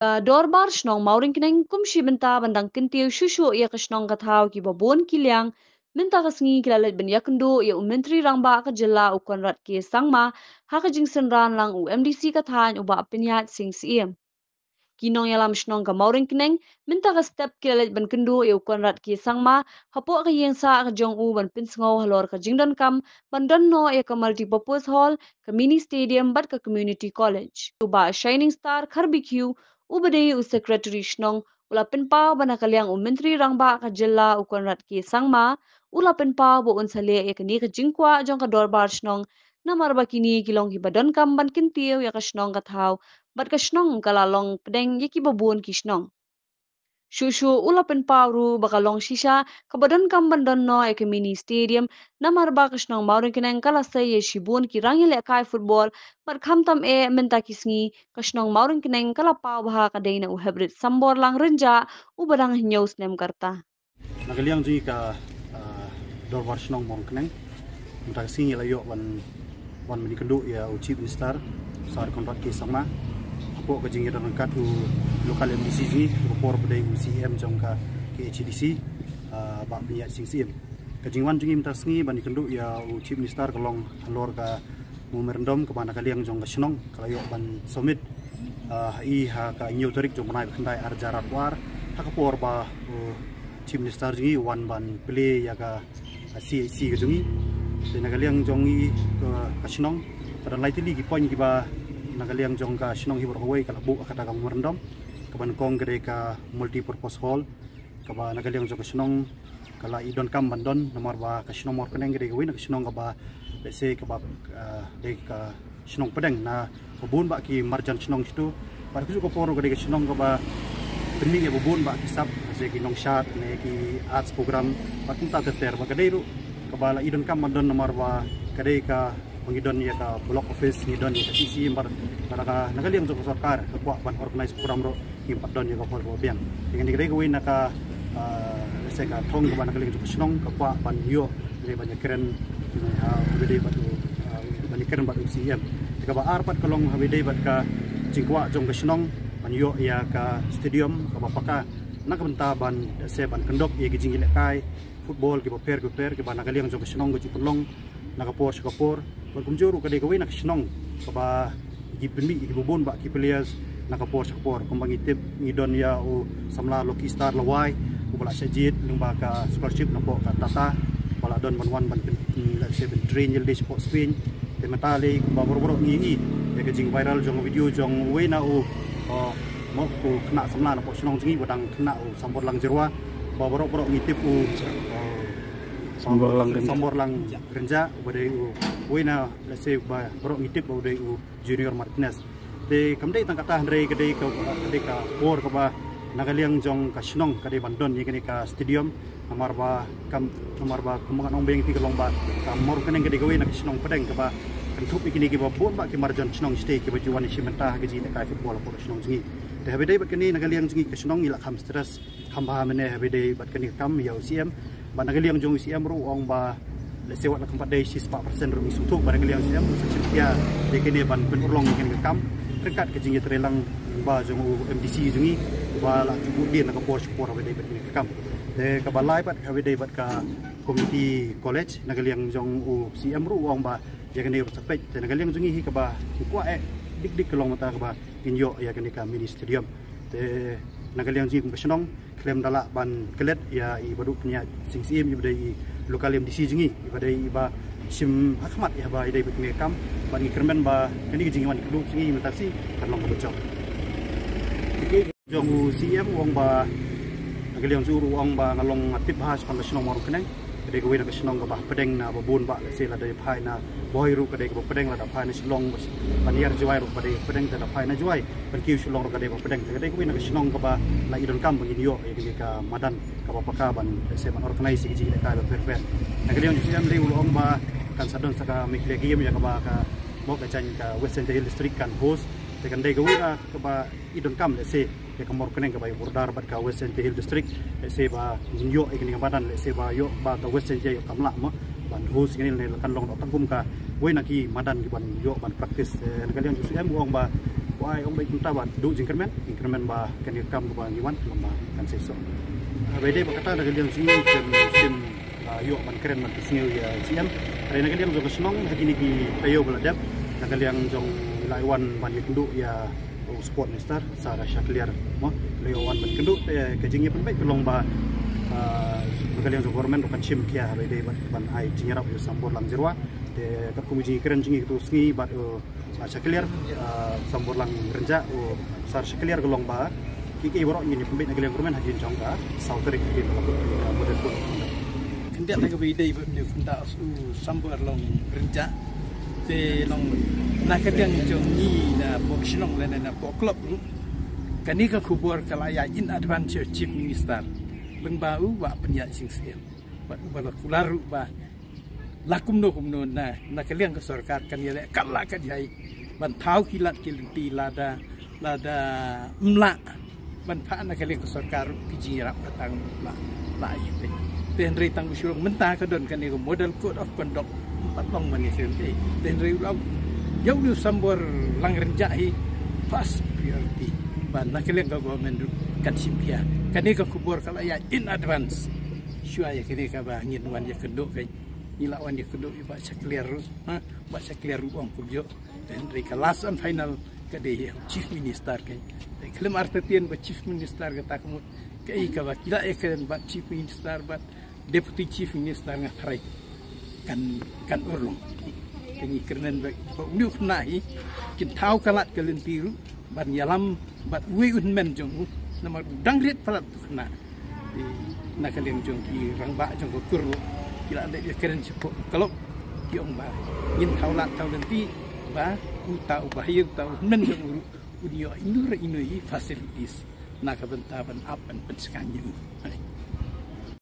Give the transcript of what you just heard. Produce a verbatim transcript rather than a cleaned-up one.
Ka Dorbar Shnong Mawryngkneng kum shi bynta ban dang kyntiew shuh shuh ïa ka shnong ka thaw kiba bun ki liang, mynta ka sngi ki la leit ban ïakynduh ïa u Myntri Rangbah ka jylla u Conrad K Sangma ha ka jingsynran lang u M D C ka thaiñ u Bah Pynïaid Sing Syiem. Ki nongïalam shnong ka Mawryngkneng mynta ka step ki la leit ban kynduh ïa u Conrad K Sangma hapoh ka ïing sah ka jong u ban pynsngew halor ka jingdonkam ban don noh ïa ka multipurpose hall, ka mini stadium bad ka community college. U Bah Shining Star Kharbikhew uba dei u secretary shnong u la pynpaw ba na ka liang u Myntri Rangbah ka jylla u Conrad K Sangma u la pynpaw ba un sa leh ïa kane ka jingkwah jong ka dorbar shnong, namar ba kine ki long kiba donkam ban kyntiew ïa ka shnong ka thaw, bad ka shnong ka la long pdeng ïa kiba bun ki shnong. Shuh shuh u la pynpaw ruh ba ka long shisha kaba donkam ban don noh ïa ka mini stadium, namar ba ka shnong Mawryngkneng ka la sei ïa shibun ki rangïalehkai football, bad khamtam eh mynta ki sngi ka shnong Mawryngkneng ka la paw bha ka dei na u Heprit Samborlang Rynjah uba dang hynñiew snem ka rta. Na ka liang jong ngi ka, ah, Dorbar Shnong Mawryngkneng, mynta ka sngi ngi la ïoh ban wan ban ïakynduh ïa u Chief Minister, Sir Conrad K Sangma, hapoh ka jingïadon ryngkat u local M D C jong ngi, ka por ba dei u C M jong ka K H A D C, ah, Bah Pynïaid Sing Syiem. Ka jingwan jong ngi mynta ka sngi ban ïakynduh ïa u Chief Minister ka long halor ka memorandum kaba na ka liang jong ka shnong ka la ïoh ban submit, ah, ha i ha ka hynñiew tarik jong u bnai ba khyndai arhajar arphew ar, ha ka por ba u Chief Minister jong ngi u wan ban plie ïa ka, ah, C H C ka jong ngi. Te na ka liang jong ngi ka, ka shnong ka don lai tylli ki point kiba na ka liang jong ka shnong hi baroh kawei ka la buh ha kata ka memorandum. Kaba nyngkong ka dei ka multipurpose hall kaba na ka liang jong ka shnong ka la i donkam ban don, namar ba ka shnong Mawryngkneng ka dei kawei na ka shnong kaba, let's say, kaba, ah, dei ka shnong pdeng na ba bun bah ki marjan shnong shatu. Bad ka juh ka por ka dei ka shnong kaba pynmih ïa ba bun bah ki sap, let's say, ki nongshad ne ki arts program bad kumta ter ter. Bad ka dei ruh kaba la i donkam ban don, namar ba ka dei ka ba ngi don ïa ka block office, ngi don ïa ka C C, bad ka, na ka liang jong ka sorkar ka kwah ban organize program ruh ngim pat don ïa ka hall kaba biang. Te kane ka dei kawei na ka, ah, let's say, ka thong kaba na ka liang jong ka shnong ka kwah ban ïoh, ne ban ïakren, ne, ah, haba ïadei bad u, ah, ban ïakren bad u C M. Te kaba ar pat ka long haba ïadei bad ka jingkwah jong ka shnong ban ïoh ïa ka stadium kaba paka na ka bynta ban, let's say, ban kyndok ïa ki jingïalehkai football kiba pher kiba pher kiba na ka liang jong ka shnong ka ju pynlong na ka por sha ka por. Bad kumjuh ruh ka dei kawei na ka shnong kaba ki pynmih ïa kiba bun bah ki players na ka por sha ka por. Kumba ngi tip ngi don ïa u samla Lucky Star Lawai uba la shah jied lyngba ka scholarship napoh ka Tata, ba la don ban wan ban pyn, let's say, ban train ïalade shapoh Spain. Te mynta lei kumba baroh baroh ngi ïohi ïa ka jingviral jong ka video jong uwei na u, uh, mo u khynnah samla napoh shnong jong ngi uba dang khynnah u Samborlang Jyrwa, ba baroh baroh ngi tip u, uh, Samborlang Rynjah. Samborlang Rynjah uba dei u, uwei na, let's say, ba baroh ngi tip ba u dei u Junior Martinez. Te kam dei tang kata hynrei ka dei ka, ka dei ka por kaba na ka liang jong ka shnong ka dei ban don ïa kane ka stadium, namar ba kam, namar ba kumba ngan ong biang ïa phi ka long ba ka Mawryngkneng ka dei kawei na ka shnong pdeng kaba kynthup ïa kine kiba bun bah ki marjan shnong shatei kiba ju wan ïashim bynta ha ka jingïalehkai football hapoh ka shnong jong ngi. Te haba ïadei bad kane na ka liang jong ngi ka shnong ngi la kham stress kham bha mynne haba ïadei bad kane ka kam ïa u C M. Bad na ka liang jong u C M ruh u ong ba, let's say, wat la kam pat dei shispah percent ruh ngi sngewthuh ba na ka liang C M u sa shim khia ïa kane ban pynurlong ïa kane ka kam ryngkat ka jingïatreilang ba jong u M D C jong ngi ba la ju buh dien na ka por sha ka por haba ïadei bad kane ka kam. Te kaba lai pat haba ïadei bad ka community college, na ka liang jong u C M ruh u ong ba ïa kane ruh sa peit. Te na ka liang jong ngi hi kaba ngi kwah eh dik dik ka long mynta kaba ngin ïoh ïa kane ka mini stadium. Te na ka liang jong ngi kum ka shnong khlem da lah ban klet ïa i Bah Pynïaid Sing Syiem iba dei i local M D C jong ngi, iba dei iba shim ha khmat ïa ba ïadei bad kane ka kam. Bad ngi kyrmen ba kane ka jingwan kylluid jong ngi mynta shi kan long kaba jop. Jong u C M u ong ba na ka liang jong u ruh u ong ba nga long nga tip bha shaphang ka shnong Mawryngkneng. Ka dei kawei na ka shnong kaba pdeng na ba bun bah, let's say, lada phai na Bhoi ruh ka dei kaba pdeng, lada phai na Shillong, Paniar, Jowai ruh ka dei pdeng, lada phai na Jowai ban kiew Shillong ruh ka dei ba pdeng. Te ka dei kawei na ka shnong kaba la i donkam ba ngin ïoh ïa kane ka madan kaba paka ban, let's say, ban organize ïa ki jingïalehkai ba pher pher. Na ka liang jong u C M lei u la ong ba kan sa don sa ka Meghalaya Game ïa kaba ka, mo, ka jaiñ ka West Jaintia Hills District kan host. Te kan dei kawei na kaba i donkam, let's say, ïa ka Mawryngkneng kaba ïa border bad ka West Jaintia Hills District, let's say, ba ngin ïoh ïa kane ka madan, let's say, ba ïoh ba ka West Jaintia ïoh kam lah, mo, ban host ïa kane, ne la kan long doh tang kum kawei na ki madan kiban ïoh ban practice. Eh, na ka liang jong u C M u ong ba Ai ong bad mynta ba duh jingkyrmen, jingkyrmen ba kane ka kam kaba ngi wan lem ba kan seisoh. Ba dei ba kata na ka liang jong ngi kan shim ïoh ban kren ban pynsngew ïa C M. Hynrei na ka liang jong ka shnong ha kine ki taïew ba la dep, na ka liang jong ngi la wan ban ïakynduh ïa u sport minister Sar Shakliar mo, la ïoh wan ban kynduh te ka jingïa pynbeit ka long ba na ka liang jong government ruh kan shim khia ba dei ban ai jingïarap ïa u Samborlang Jyrwa. Te katkum ka jingkren jong ngi katto sngi bad Sar Shakliar, Samborlang Rynjah, u Sar Shakliar ka long ba ki ki baroh ngin ïa pynbeit na ka liang government hadien jong ka saw tarik hadien ka la kut ka model kut. Khyndiat na kaba ïadei bad u Samborlang Rynjah te long na ka liang jong ngi na pok shnong lane na pok club ruh, kane ka khubor ka la ïaid in advance sha u Chief Minister lyngba u Bah Pynïaid Sing Syiem bad uba la kular ruh ba la kumno kumno na na ka liang ka sorkar kan ïaleh katba lah katba jai ban thaw ki lad ki lynti lada lada ym lah ban phah na ka liang ka sorkar ki jingïarap kata ngam lah lah ïa te. Te hynrei tang ba shu long mynta ka don kane ka model code of conduct, ym pat long ban ïasyriem te. Te hynrei u la ïa u Samborlang Rynjah hi first priority ba na ka liang ka government ruh kan shim khia. Kane ka khubor ka la ïaid in advance shuwa ïa kane kaba ngin wan ïakynduh kein. Ngi la wan ïakynduh ïa Bah Shakliar ruh, ha, Bah Shakliar ruh ong kumjuh. Te hynrei ka last and final ka dei ïa u Chief Minister kein. Te khlem artatien ba Chief Minister kata ka mut kaei kaba ki la ïakren bad Chief Minister bad Deputy Chief Minister, nga tharai kan kan urlong. Te ngi kyrmen ba ba une u khynnah hi kin thaw ka lad ka lynti ruh ban ïalam bad uwei u hynmen jong u, namar u dang rit palat u khynnah. Te na ka liang jong ki rangbah jong ka kur ruh ki la leit ïakren shapoh ka club, ki ong ba ngin thaw lad thaw lynti ba uta uba ha ïing, uta u hynmen jong u ruh un ïoh ino re ino i facilities na ka bynta ban ap ban pynskhem ïa u.